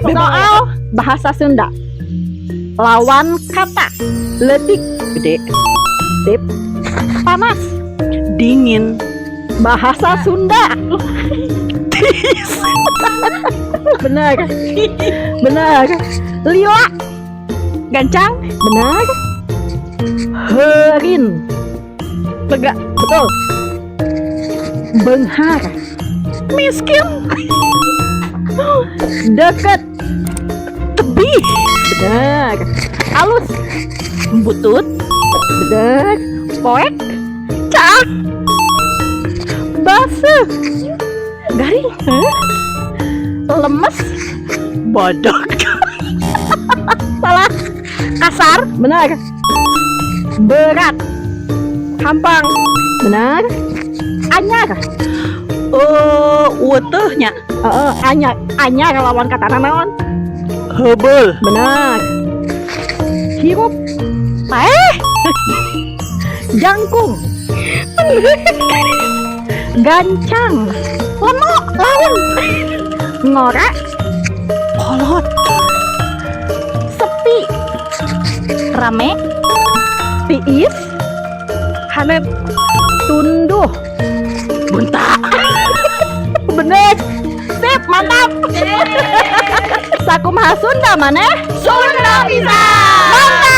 Soal bahasa Sunda. Lawan kata leutik. Gede. Sip. Panas. Dingin. Bahasa Sunda. Benar. Benar. Lila. Gancang. Benar. Heurin. Lega. Betul. Beunghar. Miskin. Deket. Tebih. Benar. Alus. Butut. Benar. Poek. Caang. Baseuh. Garing. Lemes. Bodoh. Salah. Kasar. Benar. Berat. Hampang. Benar. Anyar. Oh, weteh nya. Heeh, anyar. Anyar lawan kata naon? Heubeul. Benar. Hirup. Paeh. Jangkung. Gancang. Lemok. Lawan. Ngora. Kolot. Sepi. Rame. Tiis. Hanet. Tunduh. Bunta. Bener. Sip, mantap. Sakumaha Sunda maneh? Sunda bisa. Mantap.